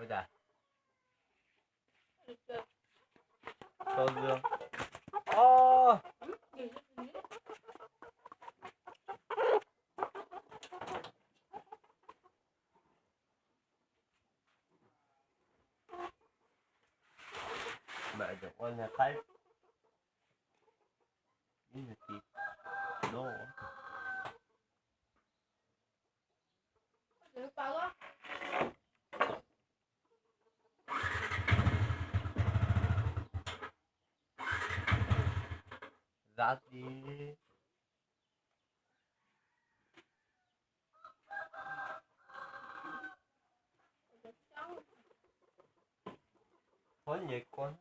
Ua cas? Tau dưa. Ơ. Mẹ chồng ua nhà Thái. Biết nhà chị. Đố. Giá gì? Có nhiều con.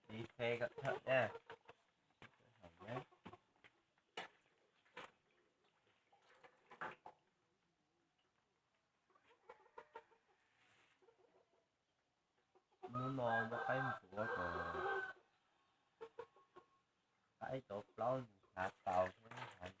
Đi xe cẩn thận nha. Hnub no nco qaib ntxuav kom qaib cov plaub nws hav tau thiab hav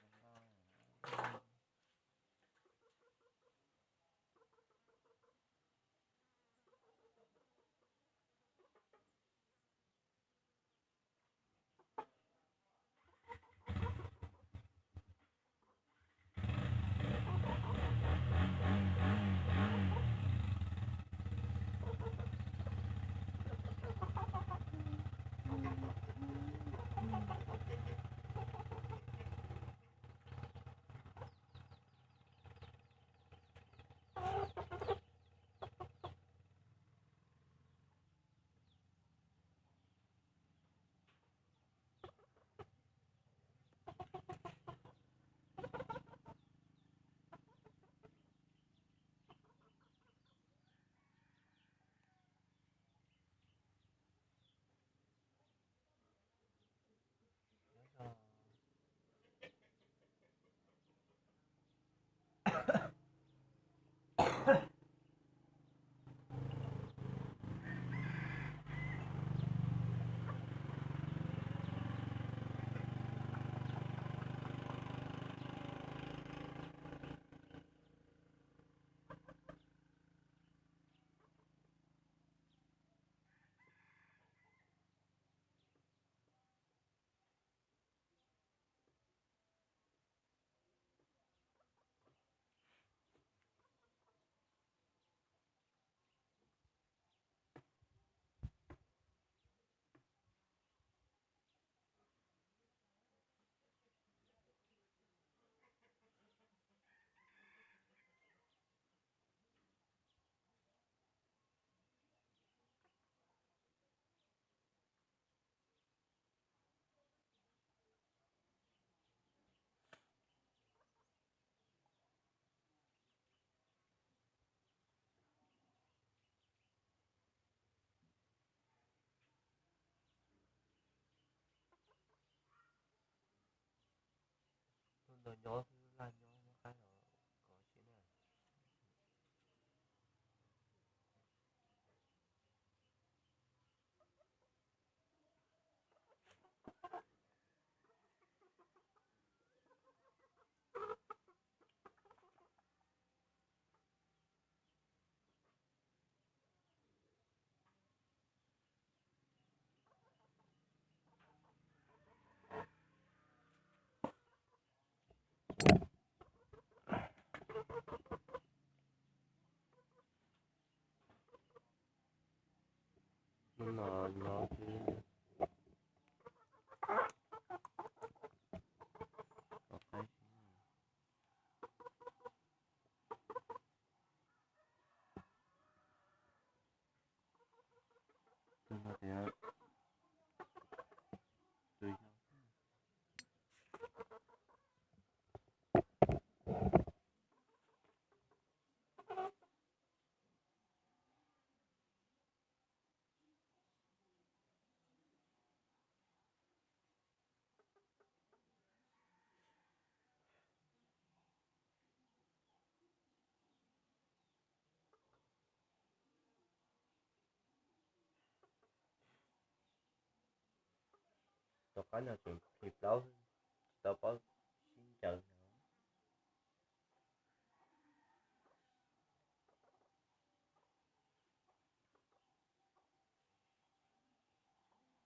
zoo no. Nyob xwb, laj nyob nyob qab los kov siab na. Hnub no nyob xwb, tom qab xwb. Tus no tias tus yau. Tom qab no tseem plhis plaub, tsis tau paub sib ncaws no.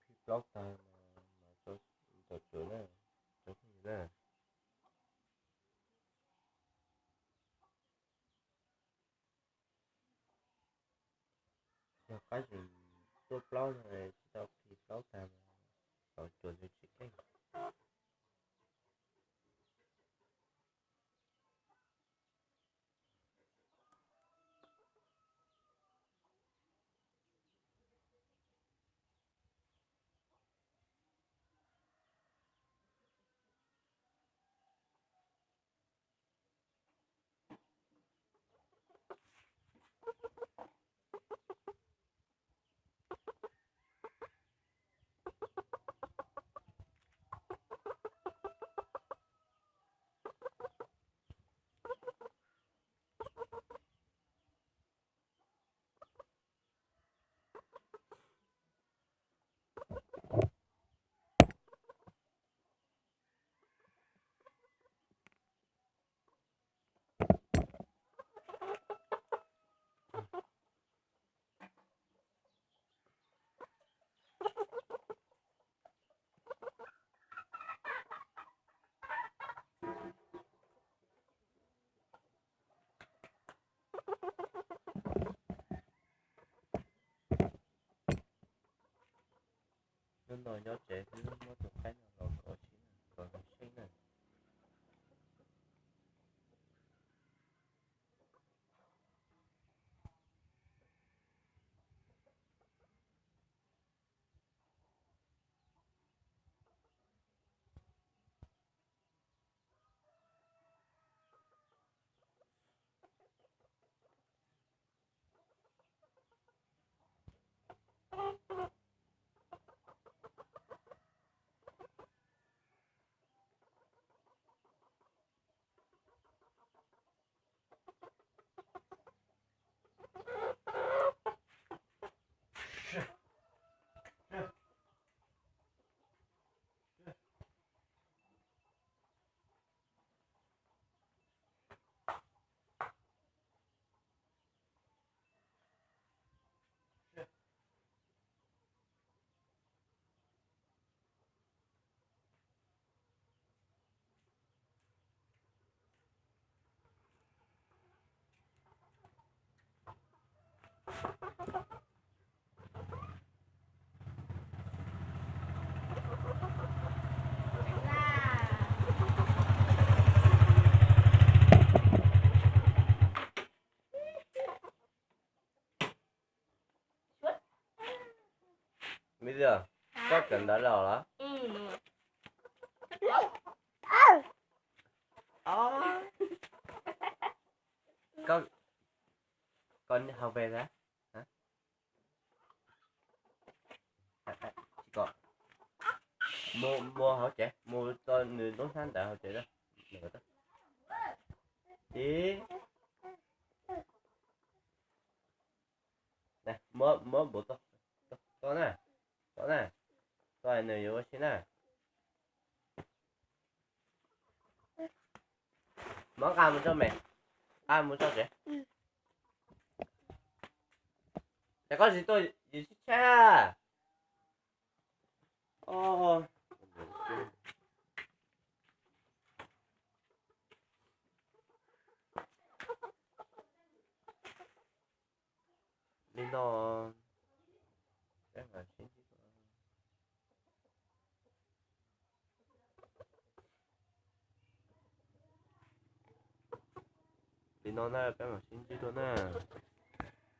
Plhis plaub tag mas, mas tau tsuav na, tau phooj ywg na. Yog qab tseem tuaj plaub no, tsis tau plhis plaub tag mas tau tsuav tus tsis keej. Hnub no nyob tsev xwb, muab tus qaib no los kov siab, kov seej na. Mib Dios, koj kawm ntawv los los? Koj, koj hauv pes xav? Tsis kom. Mus, mus hauv tsev, mus txog nws lub hnab ntawd hauv tsev. Ib, muab, muab npuav tau, tau na, tau na, tau nws yuav ua si na. Muab nqa mus tso me, nqa mus tso tsev. Ces koj tsis tuaj yus sib tshaib. Li no, peb mam sib ntsib dua. Li no na, peb mam sib ntsib dua na.